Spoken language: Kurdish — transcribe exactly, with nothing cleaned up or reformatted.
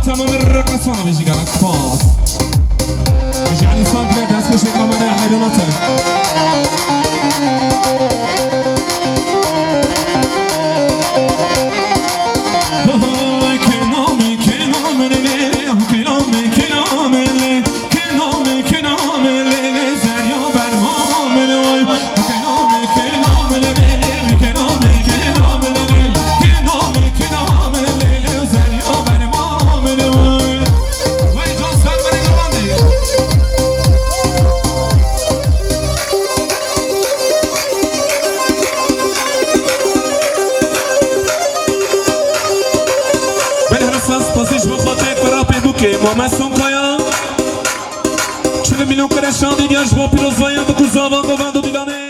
Tamam, reqesana bêjî gelek spas. Ji Elî Sandre destpêşê kamera heyranate. Belê hene spas, spasî ji bo xwe tê kura pê bûkê Muhammed Sonkaya. Çil milyon kere şandî diya ji bo pîrozbaya bi ku zavan govend û dîlanê.